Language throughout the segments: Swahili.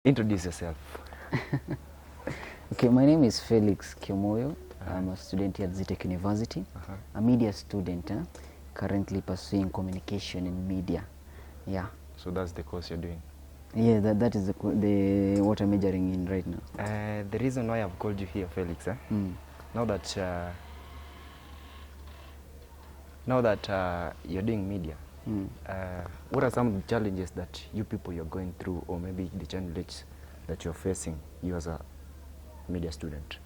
Introduce yourself. Okay, my name is Felix Kimuyu. I'm a student here at Zetech University, a media student, currently pursuing communication in media. Yeah. So that's the course you're doing. Yeah, that is the what I'm majoring in right now. The reason why I've called you here, Felix, eh? Now that you're doing media, what are some of the challenges that you people you're going through, or maybe the challenges that you're facing, you as a media student?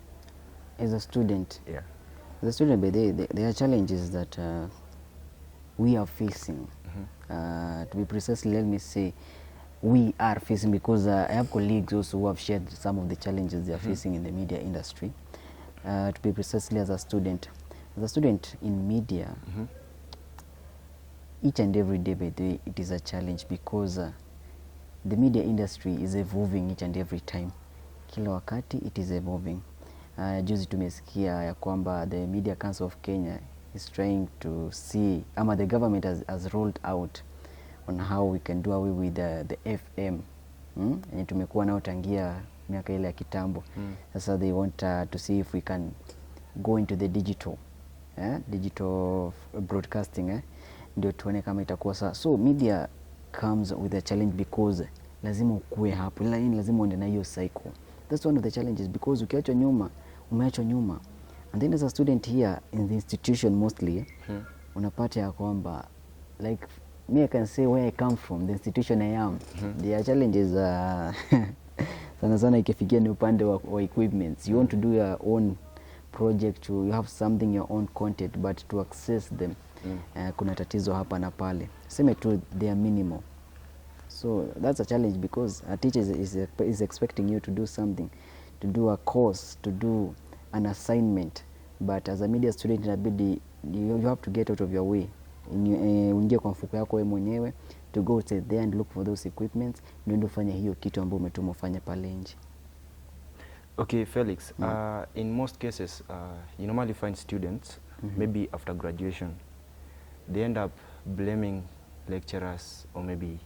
As a student? Yeah. As a student, by the way, there are challenges that we are facing. To be precise, let me say we are facing, because I have colleagues also who have shared some of the challenges they are facing in the media industry. To be precisely, as a student in media, each and every day, by the way, it is a challenge, because the media industry is evolving each and every time. Kila wakati it is evolving. Juzi tumesikia ya kwamba the Media Council of Kenya is trying to see, ama the government has rolled out on how we can do away with the FM, yenye tumekuwa nao tangia miaka ile ya kitambo. Sasa they want to see if we can go into the digital broadcasting, ndio tuone kama itakuwa sawa. So media comes with a challenge, because lazima ukue hapo, lakini lazima uende na hiyo cycle. That's one of the challenges, because ukiachwa nyuma, umeachwa nyuma. And then as a student here in the institution mostly, unapata ya kwamba, like me, I can say where I come from, the institution I am, there are challenges, sana sana ikifikia ni upande wa equipments. You want to do your own project, you have something, your own content, but to access them, kuna tatizo hapa na pale. Seme tu they are minimal. So that's a challenge, because a teacher is expecting you to do something, to do a course, to do an assignment. But as a media student, inabidi you have to get out of your way. Uingie kwa mfuko yako wewe mwenyewe, to go to there and look for those equipments, ndio ufanye hiyo kitu ambayo umetumwa ufanye pale nje. Okay, Felix, in most cases, you normally find students, maybe after graduation, they end up blaming lecturers or maybe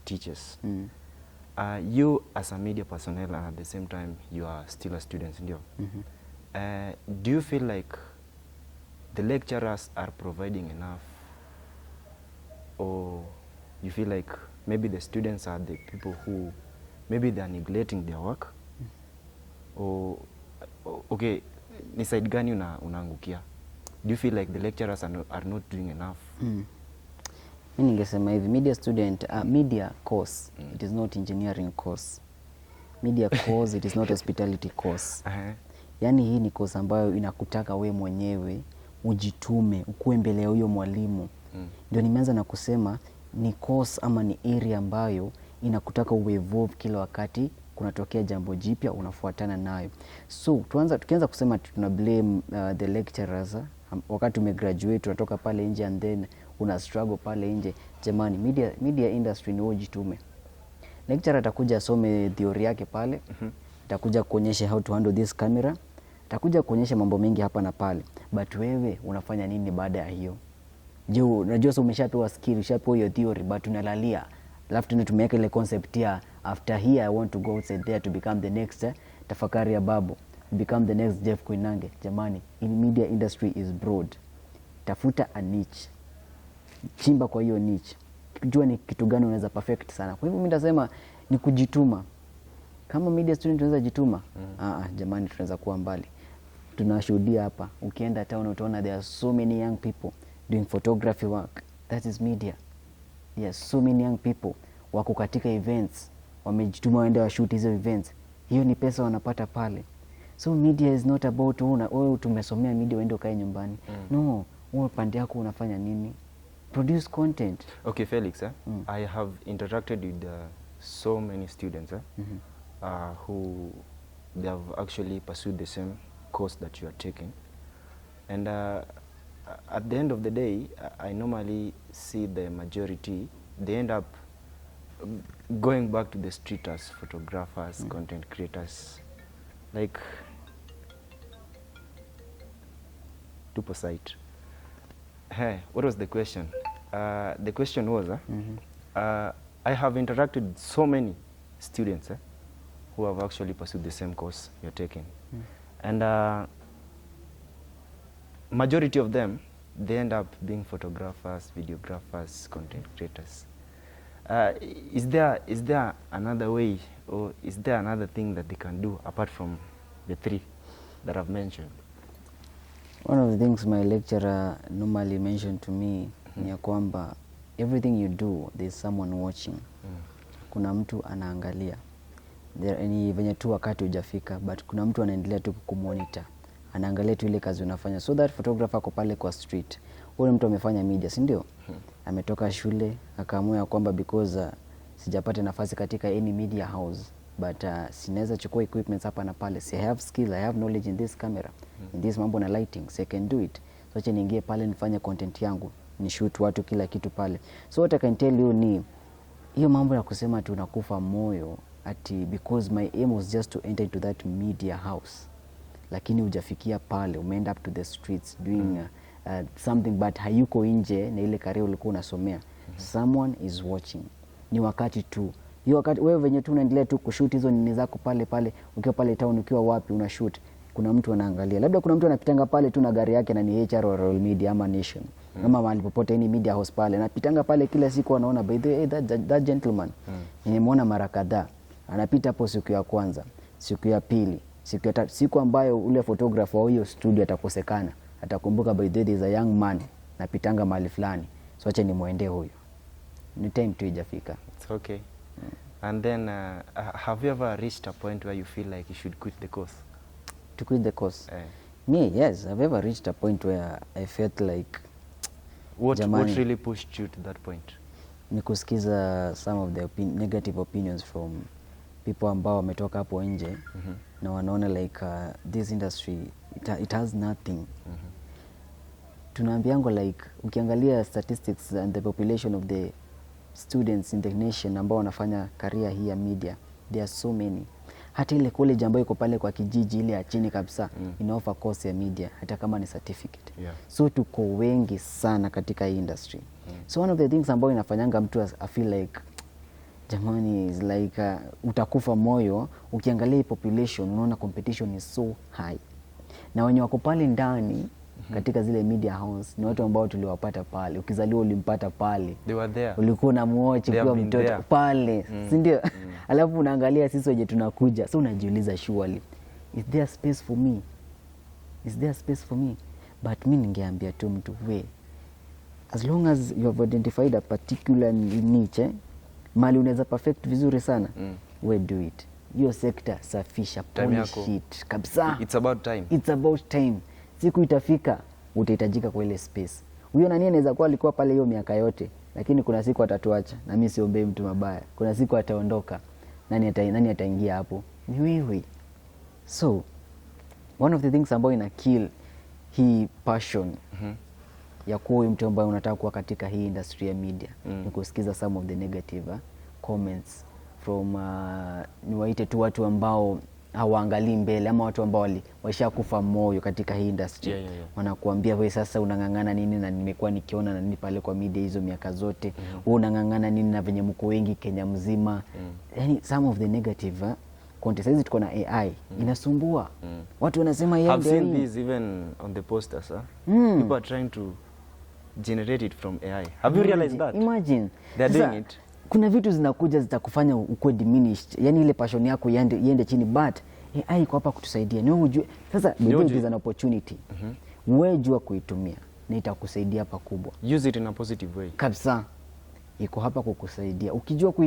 teachers. You as a media personnel, and at the same time, you are still a student, ndio? Do you feel like the lecturers are providing enough, or you feel like maybe the students are the people who maybe they are neglecting their work? Or, okay, ni side gani unaangukia? Do you feel like the lecturers are not doing enough? Mimi ningesema hivi, media student, media course, it is not engineering course. Media course, it is not hospitality course. Yaani hii ni course ambayo inakutaka we mwenyewe ujitume, ukuwe mbele ya huyo mwalimu. Ndio nimeanza na kusema ni course ama ni area ambayo inakutaka uevolve kila wakati kunatokea jambo jipya unafuatana nayo. So tukianza kusema tuna blame the lecturers, wakati umegraduate unatoka pale nje and then una struggle pale nje. Jamani, media industry ni wewe ujitume. Lecturer atakuja asome theory yake pale, atakuja kuonyesha how to handle this camera, atakuja kuonyesha mambo mengi hapa na pale, but wewe unafanya nini baada ya hiyo? Je, unajua sasa umeshapewa skill, ushapewa hiyo theory, but unalalia. Alafu tena tumeweka ile concept ya after here I want to go outside there to become the next Tafakari ya Babu, become the next Jeff Koinange. Jamani, in media industry is broad. Tafuta a niche. Chimba kwa hiyo niche. Jua ni kitu gani unaweza perfect sana. Kwa hivyo mimi nitasema ni kujituma. Kama media student unaweza jituma, jamani tunaweza kuwa mbali. Tunashuhudia hapa, ukienda town utaona there are so many young people doing photography work. That is media. There are so many young people wako katika events, wamejituma waende wa shoot hizo events. Hiyo ni pesa wanapata pale. So media is not about wewe tumesomea media uende ukae nyumbani. No, wewe pande yako unafanya nini? Produce content. Okay, Felix, I have interacted with so many students who they have actually pursued the same course that you are taking. And at the end of the day, I normally see the majority, they end up going back to the street as photographers, content creators, like tupo site. Hey, what was the question? The question was, I have interacted with so many students who have actually pursued the same course you're taking. And majority of them, they end up being photographers, videographers, content creators. Is there another way, or is there another thing that they can do apart from the three that I've mentioned? One of the things my lecturer normally mentioned to me ni ya kwamba everything you do, there's someone watching. Kuna mtu anaangalia. There, ni venye tu wakati hujafika, but kuna mtu anaendelea tu kukumonitor, anaangalia tu ile kazi unafanya. So that photographer ako pale kwa street, huyo ni mtu amefanya media, si ndio? Ametoka shule akaamua ya kwamba because sijapata nafasi katika any media house, but sinaweza chukua equipments hapa na pale, si I have skill, I have knowledge in this camera, in this mambo na lighting, so I can do it. So acha niingie pale nifanye content yangu, ni shoot watu, kila kitu pale. So what I can tell you ni hiyo mambo ya kusema tunakufa moyo ati because my aim was just to enter into that media house, lakini hujafikia pale, umeenda up to the streets doing something, but hayuko nje na ile career ulikuwa unasomea. Someone is watching. Ni wakati tu, hiyo wakati wewe venye tu unaendelea tu kushoot hizo nini zako pale pale, ukiwa pale town, ukiwa wapi una shoot, kuna mtu anaangalia. Labda kuna mtu anapitanga pale tu na gari yake na ni HR wa Royal Media ama Nation ama mahali popote, any media house pale, anapitanga pale kila siku, anaona, by the way, hey, that gentleman nimemwona mara kadhaa anapita hapo, siku ya kwanza, siku ya pili, siku ya tatu. Siku ambayo ule photographer wa hiyo studio atakosekana, atakumbuka, by the way, there is a young man napitanga mahali fulani, so acha nimwendee huyu. Ni time tu ijafika. It's okay. And then, have you ever reached a point where you feel like you should quit the course? To quit the course? Eh. Me, yes, I've ever reached a point where I felt like What Jamani. Really pushed you to that point? Ni kusikiza some of the negative opinions from people ambao wametoka hapo nje na wanaona like this industry, it has nothing. Tunaambiangwa like ukiangalia statistics and the population of the students in the nation ambao wanafanya career hii ya media, there are so many. Hata ile college ambayo iko pale kwa kijiji, ile ya chini kabisa, inaoffer course ya media hata kama ni certificate. So tuko wengi sana katika hii industry. So one of the things ambayo inafanyanga mtu I feel like, jamani, is like utakufa moyo ukiangalia hii population, unaona competition is so high na wenye wako pale ndani katika zile media house ni watu ambao tuliwapata pale. Ukizaliwa ulimpata pale. They were there. Ulikuwa unamwatch They have ukiwa been mtoto there. Pale, si ndio? Alafu unaangalia sisi wenye tunakuja, so unajiuliza, surely is there space for me? Is there space for me? But mi ningeambia tu mtu, we, as long as you have identified a particular niche, mali unaweza perfect vizuri sana, we do it. Hiyo sekta safisha, Time polish yako. it kabisa. It's about time. It's about time. Siku itafika utahitajika kwa ile space. Huyo nani anaweza kuwa alikuwa pale hiyo miaka yote, lakini kuna siku atatuacha, na mi siombei mtu mabaya. Kuna siku ataondoka. Nani ataingia hapo? Ni wewe. So one of the things ambayo ina kill hii passion ya kuwa huyu mtu ambaye unataka kuwa katika hii industry ya media ni kusikiza some of the negative comments from niwaite tu watu ambao hawaangalii mbele ama watu ambao washakufa moyo katika hii industry. Wanakuambia, we sasa unang'ang'ana nini na nimekuwa nikiona na nini pale kwa media hizo miaka zote? Wewe unang'ang'ana nini na venye mko wengi Kenya mzima? Yani some of the negative content. Saizi tuko na AI inasumbua. Watu wanasema AI I've ndio seen hii. This even on the posters. Huh? People are trying to generate it from AI. Have you realized that? Imagine. They are Sasa, doing it. kuna vitu zinakuja zitakufanya ukuwe diminished, yani ile passion yako iende chini, but AI iko hapa kutusaidia. Ni wewe ujue sasa, Ni it ujue. is an opportunity. Wewe jua kuitumia na itakusaidia pakubwa. Use it in a positive way. Kabisa, iko hapa kukusaidia ukijua.